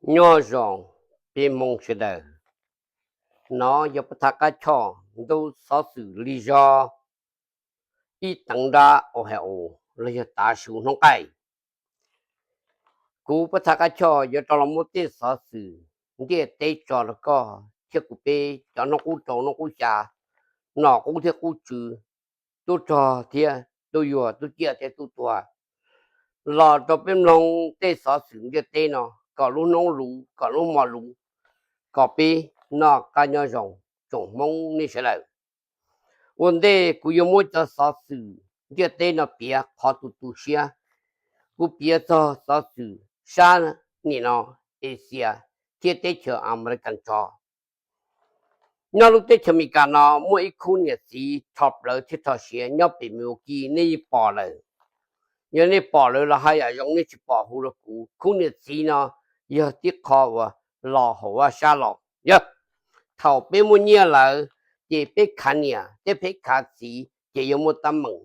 Nyob zoo peb Hmoob sawv daws, no yog pab thaj qab choj ntu xov xwm lig zog ib teev nrab Ohio los yog tav su hnub qaij. Kuv pab thaj qab choj yuav rov los muab tej xov xwm ntiaj teb tso rau koj thiab kuv peb cov hnub qub rau hnub qub xya, nom qub thiab qub tswv, tub rog thiab tub yuag, tub ciaj thiab tub tuag, los rau peb mloog tej xov xwm ntiaj teb no kom lub hnub luv kom lub hmo luv, kom peb noj qab nyob zoo tsoom Hmoob nej sawv daws. Ua ntej kuv yuav muab cov xov xwm ntiaj teb no piav qhov tu tu siab, kuv piav txog xov xwm sab nim no Asia thiab teb chaws America tso. Nyob lub teb chaws Amelikas no muaj ib khub niam txiv rho plawv thiab rho siav nyob pem Milwaukee, nej yeej pom lawm. Yog nej pom lawm los haj yam zoo, nej tsis pom hu rau kuv. Khub niam txiv no yog tib qho uas los hauv vaj sab los. Yog thaum peb muaj nyiaj lawm ces peb khav niam thiab peb khav txiv ces yuav muaj teeb meem.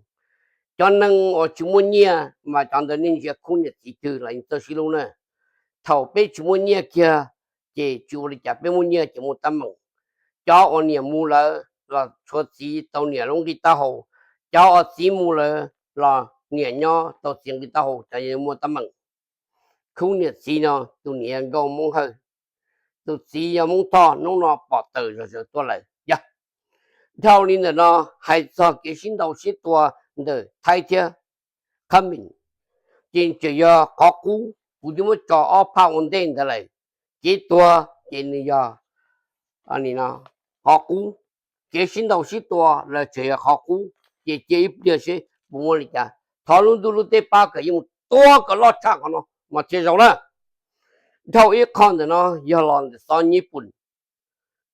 Cov neeg uas tsis muaj nyiaj mas cov ntawd nej ntsia khub niam txiv twg los yeej txawj sib hlub na. Thaum peb tsis muaj nyiaj kiag ces tsis ua li cas, peb muaj nyiaj ces muaj teeb meem. Cov uas niam mus lawm los tshuav txiv tau niam lub nqi taub hau, cov uas txiv mus lawm los niam nyob tau txiv nqi taub hau, cov yeej muaj teeb meem. Khub niam txiv no tus niam nkauj Hmoob Hawj, tus txiv yog Hmoob Thoj, hnub no pom tawm zog zaws tuaj lawm. Yog dhau li ntawm no hais txog kev sib ntaus sib tua ntawm Thaib thiab Khab Mim, ces tseem yog qhov qub, kuv twb muab tso ob phaj ua ntej ntawd lawm. Kev tuag ces nws yog qhov qub, kev sib ntaus sib tua los tseem yog qhov qub, ces cia ib pliag seb puas muaj li cas. Thov lub ntuj lub teb pab kom yeej mus tua kom loj tshaj qhov no mas thiaj zoo na. Dhau ib qho ntawm no yog los ntawm xov Nyij Pooj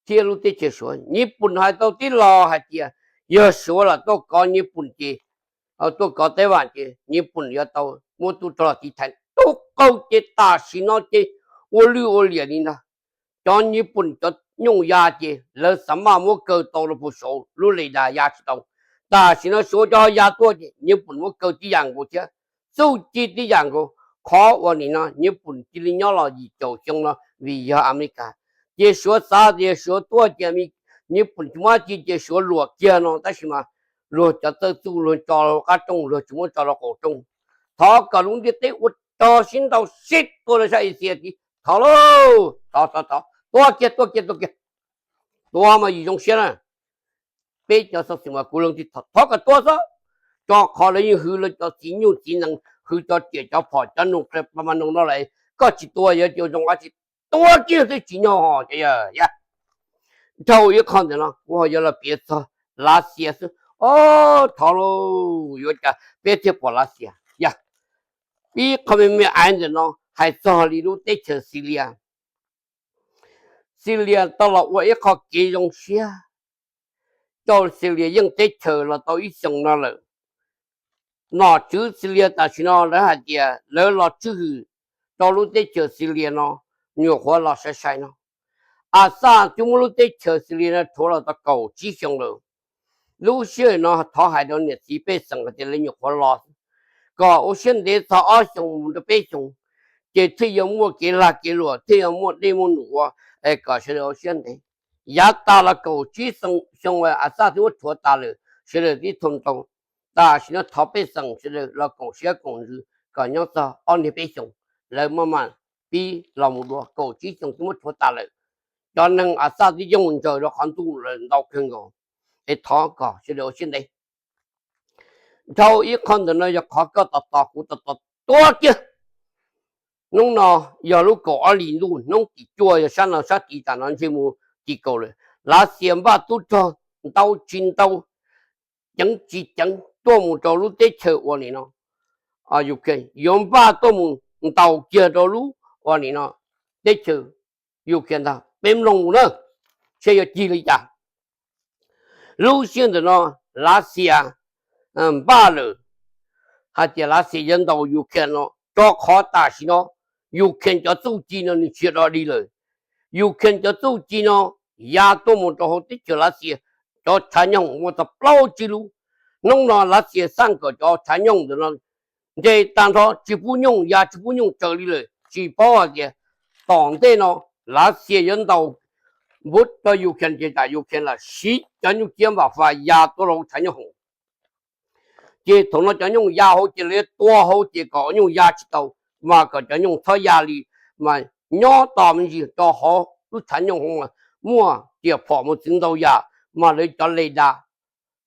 thiab lub teb chaws Suav. Nyij Pooj hais tau tib lo hais tias yog Suav los tuaj kov Nyij Pooj ces, tuaj kov Taiv Vam ces Nyij Pooj yuav tau muab tub rog tiv thaiv tub qaug ces tam sim no ces ua lwj ua liam li ntag. Cov Nyij Pooj cov nyooj ya ces lawv xav maj muab kaw tau rau puag saud, lub li das ya tsis tau. Tam sim no Suav cov ya tuaj ces Nyij Pooj muab kaw tib yam nkaus thiab, txuj ci tib yam nkaus. Qhov uas nim no Nyij Pooj cia li nyob los yim caum xyoo no vim yog Amelikas. Ces Suav xav tias Suav tuaj ces Nyij Pooj tsis muab ci ces Suav luam kiag no, tab sis mas luag cov txawj txuj luag tso rau qab rooj, luag tsis muab tso rau qaum rooj. Thov kom lub ntiaj teb ua rog sib ntaus sib tua rau sab Asia tid, thov lauj, thov thov thov, tua kiag tua kiag tua kiag. Tua mas yim zoo siab na. Peb cov xov xwm mas kuv leej twg thov kom tua xwb, rau qhov lawv yeej hwv lawv cov txiv nyuj txiv nees, hwv cov riam cov phom cov nus pa ma nus no lawm, koj tsis tua yuav ua zoo dab tsi, tua kiag twb tsis nyog hos. Dhau ib qho ntawm no kuv ho yuav los piav txog Lav Xias xwb. Thov lauj, yuav cas peb thiaj pom Lav Xias yog? Ib qho me me aiv ntawm no hais txog li lub teb chaws Xilias. Xilias tau los ua ib qho kev zoo siab rau Xilias yeej teb chaws los tau ib xyoos no lawm. Nom tswv Xilias tam sim no lawv hais tias lawv los tswj hwm rau lub teb chaws Xilias no, nyuam qhuav los sai sai no. Asaj twb muab lub teb chaws Xilias no rhuav los tau kaum tsib xyoo lawm. Lub sij hawm no thov hais rau niam txiv pej xeem hais tias lawv nyuam qhuav los, kom ua siab ntev txog ob xyoos mus rau peb xyoos, ces thiaj yuav muaj kev lag kev luam, thiaj yuav muaj dej muaj num ua, kom sawv daws ua siab ntev. Yav tas los kaum tsib xyoo Asaj twb muab rhuav tas lawm, sawv daws tib tug ntau. Tam sim no thov pej xeem sawv daws los koom siab koom ntsws kom nyob txog ob niag peb xyoos, lawv maj mam pib los mus dua, kaum tsib xyoo twb muab rhuav tas lawm. Cov neeg Asaj twb yooj ntsaws rau qhov ntuj lawm ntau kawg nkaus, es thov kom sawv daws ua siab ntev. Dhau ib qho ntawm no yog qhov koj tos tos kuv tos tos tua kiag. Hnub no yog lub kaum ob hlis ntuj, hnub tim cuaj, yog sab no sab tid, tam no ntshe mus tim kaum lawm. Lav Xias npaj tub rog ntau tsis ntau, ceev tsis ceev tuaj mus rau lub teb chaws uas nim no Ukraine, yuav npaj tuaj mus ntaus kiag rau lub uas nim no teb chaws Ukraine ntag. Peb mloog mus na, seb yuav cig li cas. Lub sij hawm ntawm no Lav Xias npaj lawm hais tias Lav Xias yuav ntaus Ukraine no, rau qhov tam sim no Ukraine cov txuj ci no nws tsis yog dog dig lawm. Ukraine cov txuj ci no ya tuaj mus rau hauv teb chaws Lav Xias, cov tshav nyooj muaj txog plaub tsib lub. Hnub no Lav Xias xaj kom cov tshav nyooj ntawm no nres tag nrho, tsis pub nyooj ya, tsis pub nyooj tsaws li lawm, tsis paub hais tias tom ntej no Lav Xias yuav ntaus npua rau Ukraine ces tsam Ukraine lam siv cov nyuj ciab npam fas ya tuaj rau tshav nyooj hoom. Ces thaum no cov nyooj ya hauv ces lawv tua hauv ces kom nyooj ya tsis tau, mas kom cov nyooj txhob ya li, mas nyob tos me ntsis rau hauv lub tshav nyooj hoom mas muaj tias phom mus txwv ntau yam, mas lawv cov le das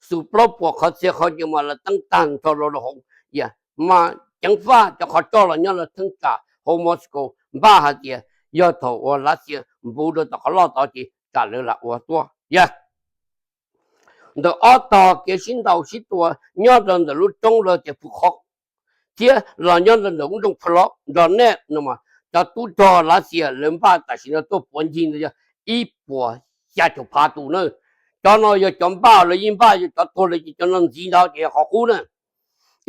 xus plaub puas qhov txhia qhov ncauj mas lawv teeb tag nrho rau hauv, mas ceev faj cov qhov roj los nyob lawv theeb tsam hauv Moscow npaj hais tias yog thaum uas Lav Xias npuv rau tom qhov loj tod ces tsam lawv lam ua tuaj yog. Ntawm ob tog kev sib ntaus sib tua nyob rau ntawm lub roob lawv tias Phu Qhov thiab los nyob rau ntawm lub nroog Phu Lob nrog nej no mas cov tub rog Lav Xias lawv npaj tam sim no tuaj puav ncig ntawd yog ib puas xya caum phav tus na. Cov no yog cov npaj lawv yeej npaj, yog cov tuag lawv ces cov no ntxiv ntawd ces yog qhov qub na.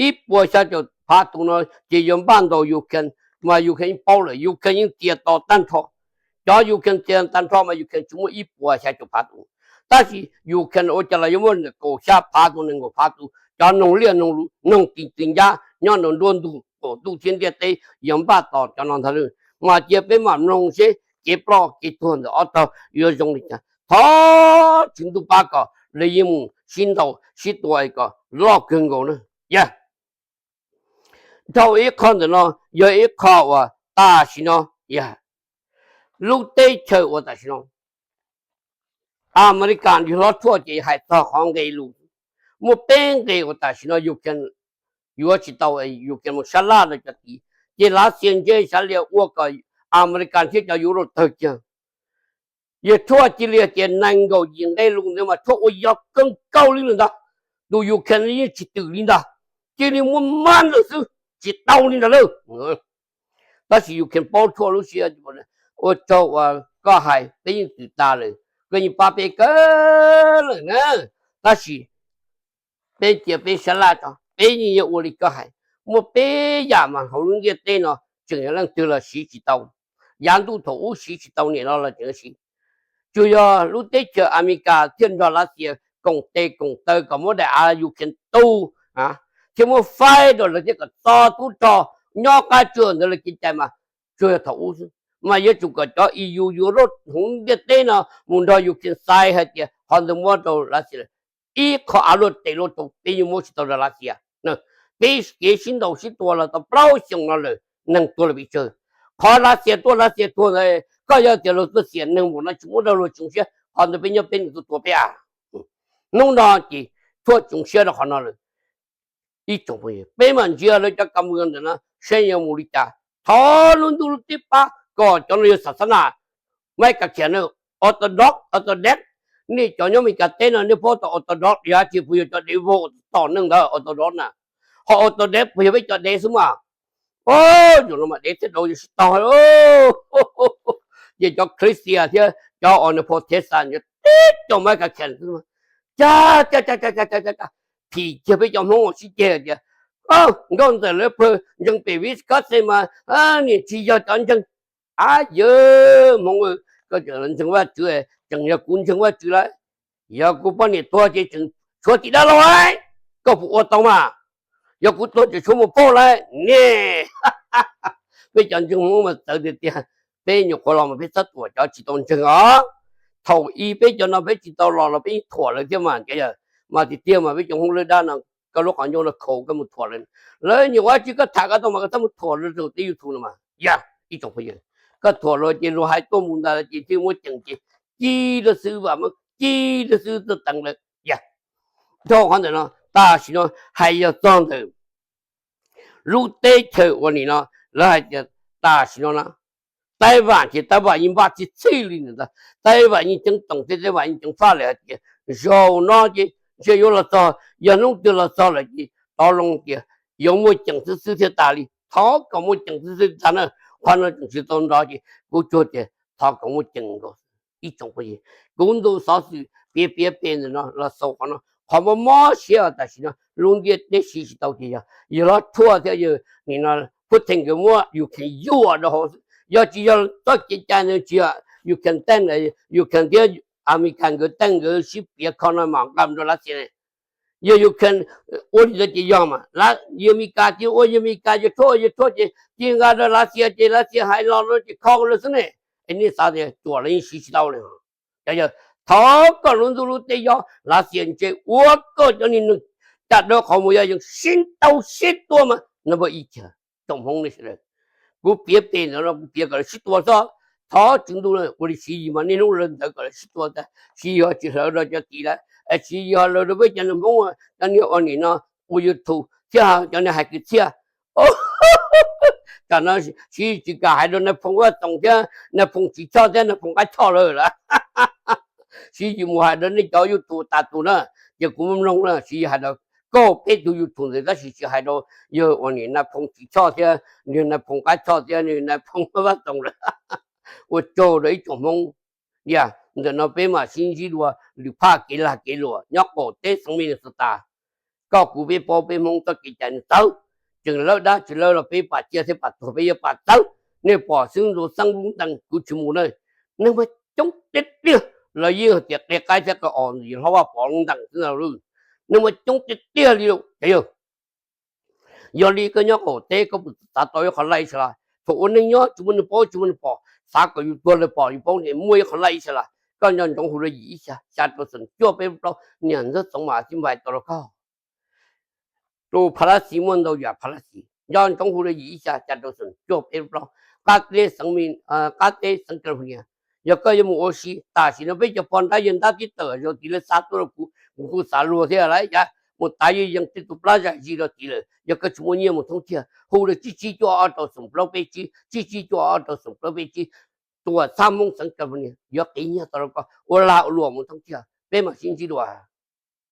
Ib puas xya caum phav tus no ces yuav npaj ntaus Ukraine, mas Ukraine yeej paub lawm, Ukraine yeej txias tos tag nrho. Cov Ukraine txias tag nrho mas Ukraine tsis muaj ib puas xya caum phav tus, tab sis Ukraine ua cas los yuav muaj nees nkaum xya phav tus, nees nkaum phav tus cov noog liaj noog lus, noog tis twg ncab nyob nraum nruab ntug qaum ntuj thiab ntiaj teb yuav npaj tos cov no ntag lawm. Mas cia peb mam mloog seb kev ploj kev tuag ntawm ob tog yuav zoo li cas. Thov Tswv Ntuj pab kom lawv yeej mus sib ntaus sib tua kom loj kawg nkaus na. Yog dhau ib qho ntawm no yog ib qho uas tam sim no yog lub teb chaws uas tam sim no Amelikas yog hlob tshuaj ces hais txog qhov nqe lus. Muaj peb nqe uas tam sim no Ukraine yuav tsis tau, Ukraine mus sab laj rau cov tid, ces Lav Xias ntse sav lias ua kom Amelikas thiab cov Yus Rauj tawg kiag. Yawg tshuaj cia li tias nees nkaum yim nqe lus ntawd mas tshuaj ua yog kawg nkaus li lawm ntag. Tus Ukraine yeej tsis twm li ntag, cia li muab mab lawm xwb, tsis tau li ntag lawm. Tab sis Ukraine paub tshuaj lub siab, ua tsaug uas koj hais peb yeej twm tas lawm, koj yeej pab peb kawg lawm na. Tab sis peb cia peb sab laj tso, peb yeej yuav ua li koj hais. Muaj peb yam mas hauv lub ntiaj teb no tseem yog leej twg los siv tsis tau. Yav ntuj thaum ub siv tsis tau, nim no los tseem siv. Tsuas yog lub teb chaws Amelikas thiaj nrog Lav Xias koom tes koom taw kom muab daim av Ukraine tu thiab muab faib rau lawv thiab kom txo tub rog nyob qab tsuag ntawd lawv kev cai mas tsuas yog thaum ub xwb. Mas yuav tsum kom cov E U, Europe, hauv ntiaj teb no mus nrog Ukraine xaiv hais tias qhov ntawd muab rau Lav Xias lawm, ib qho av luaj tes luaj rau peb yeej muab tsis tau rau Lav Xias. Peb kev sib ntaus sib tua los tau plaub xyoos no lawm, neeg tuag lawm pes tsawg. Qhov Lav Xias tuaj Lav Xias tuag ntawd, koj yog tias luag tuaj xiam neeg npaum no tsis muab rau luag tsoom siab, qhov ntawd peb nyob peb nws tuaj tua peb a. Hnub no ces tshuaj tsoom siab rau qhov no lawm. Ib tsoom phooj ywg, peb mam ntsia lawv cov ka mws ntawm no saib yuav mus li cas. Thov lub ntuj lub teb pab kom cov no yog xas xas nas, Maiv Kas Khias na, Orthodox, Orthodox. Nej cov nyob Meskas teb no nej paub tau Orthodox yog dab tsi? Puas yog cov dev vog tom neeg ntawd Orthodox na? Ho Orthodox puas yog peb cov dev xwb mas? Yus no mas dev thiab dav yuav sib tog. Ces cov Christian thiab cov Protestant tib co Maiv Kas Khias, cas cas cas cas cas cas phim kiag peb cov Hmoob sib ceg tias Nkauj Ntxawm lawv pawg ntseeg pem Wisconsin mas niam tsis yog cov ntseeg. Ab yawg Hmoob, koj tseem ntseeg Vajtswv, tseem yog kuv ntseeg Vajtswv lawm. Yog kuv poj niam tuag ces tseem tshuav tim dab laug lawm, koj puas ua tau mas? Yog kuv tuag tseem tshuav mus pauj lawm ne. Peb cov ntseeg Hmoob mas txawv tiag tiag. Peb nyuam qhuav los mas peb txhob thuam cov tsis tau ntseeg os. Thaum ub peb cov no peb tsis tau los los peb yeej thuam lawv thiab mas. Mas tiag tiag mas peb cov Hmoob lawv dab no, koj lub qhov ncauj no khaus koj mus thuam lawv. Lawv nyuam qhuav tsis koj tham koj tau mas koj txhob mus thuam lawv rau tej YouTube no mas yog ib tsoom phooj ywg. Koj thuam luag ces luag hais tuaj mus ntawd ces thiaj muaj ceem ces ci lawv xwb, vam muab ci lawv xwb, tuaj teev lawv. Yog dhau qhov ntawm no, tam sim no hais yog txog ntawm lub teb chaws uas nim no lawv hais tias tam sim no na, Taiv Vam ces Taiv Vam yeej npaj txhij txhij li ntawd ntag. Taiv Vam yeej ceeb toom thiab Taiv Vam yeej ceev faj lawm hais tias zaum no ces ntshe yuav los txog, yog hnub twg los txog lawm ces tov loo tias yuav muaj ceem xwb xwb thiaj tas li. Thov kom muaj ceem xwb xwb tag na. Qhov no tseem tsis tau nrov ces kuv tsuas tias thov kom muaj ceem nkaus. Ib tsoom phooj ywg, kuv ntu xov xwm piav piav pem ntawm no los xaus qhov no. Qhov mob mob siab tam sim no lub ntiaj teb siv tsis tau ces yog yawg hlob tshuaj thiab yawg nim no Putin nkawd muab Ukraine yuam rau hauv xwb. Yog tsis yog txoj kev cai ntawd tsis yog Ukraine teej, Ukraine thiab Amelikas nkawd teej nkawd sib piav kho no mam nqa mus rau Lav Xias ne. Yog Ukraine ua li ntawd ces yog mas, yog Amelikas ces ua, yog Amelikas yog Trump, yog Trump ces cia nqa rau Lav Xias ces Lav Xias hais los no ces kho lawv xwb ne. Es nej xav tias tsuas lawv yeej siv tsis tau li. Cov yawg, thov koj lub ntuj lub teb yob, Lav Xias ntse ua koj cov niag neeg caj dab qhov muag yob yeej sib ntaus sib tua mas no ib chav tsoom Hmoob nej sawv daws. Kuv piav pem ntawd no kuv piav kom lawv sib tua xwb. Thov Tswv Ntuj ua li Siv Yis mas niaj hnub lawv ntawd kom lawv sib tua ntag. Siv Yis ho tsis hlawv rau cov tid lawm, Siv Yis ho hlawv rau peb cov niag Hmoob, cov niag ua nim no ua YouTube thiab cov niag hais kwv txhiaj. Tam no Siv Yis tsis kam hais rau Nais Phoo Vaj Txoos thiab Nais Phoo Tsis Choj thiab Nais Phoo Qab Choj lawm lawm. Siv Yis mus hais rau nej cov YouTube tas tus na, ces kuv mloog na, Siv Yis hais rau kaum peb tug YouTube ntawd tab sis tsis hais rau yawg ua nim Nais Phoo Tsis Choj thiab yawg Nais Phoo Qab Choj thiab yawg Nais Phoo Vaj Txoos lawm. Ua tsaug rau ib tsoom Hmoob. Yog ntawm no peb mam sib ntsib dua lwm phaj kev lag kev luam nyob qaum teb xeev Minnesota. Koj kuv peb paub peb Hmoob txoj kev cai nws txawv, tseem lawv dab tsis lawv los peb pam ciaj thiab pam tuag peb yuav pam txawv. Nej pom xwb, ntxuav xeeb lub ntees kuv tsis mus na. Neeg mas coob tiag tiag, los yeej hais tias qia qaib thiab qia os ntxim hlob Vaj Pov lub ntees xwb ntag. Neeg mas coob tiag tiag li lauj cov yawg. Yog li koj nyob qaum teb koj puas xav tau ib qho laj ib sab laj? Thaum ua neej nyob tsis muaj neeg paub tsis muaj neeg pom, xav kom yus tuag lawm pom yus paub tias muaj ib qho laj ib sab laj, koj nco ntsoov hu rau yim ib xya xya rau xoom cuaj peb plaub, niam Ntxawg Txoov Mas Xib Npais tau rau koj. Tus Pha Lab Xis muaj ntau yam Pha Lab Xis, nco ntsoov hu rau yim ib xya xya rau xoom cuaj peb plaub, qab teb xeev, qab teb xeev California. Yog koj yuav mus ua si, tam sim no peb cov pog nrab yawg nrab twb tawm zog tid lawm, xa tuaj rau kuv, kuv kuj xav luag thiab lawm. Yog mus tav yeej yees tej tus plab zam zis rau tid lawm. Yog koj tsis muaj nyiaj mus thoob thiaj, hu rau tsib tsib cuaj ob rau xoom plaub peb tsib, tsib tsib cuaj ob rau xoom plaub peb tsib. Tuam txhab Hmoob xeev California yuav qiv nyiaj tau rau koj ua lag ua luam mus thoob thiaj. Peb mam sib ntsib dua.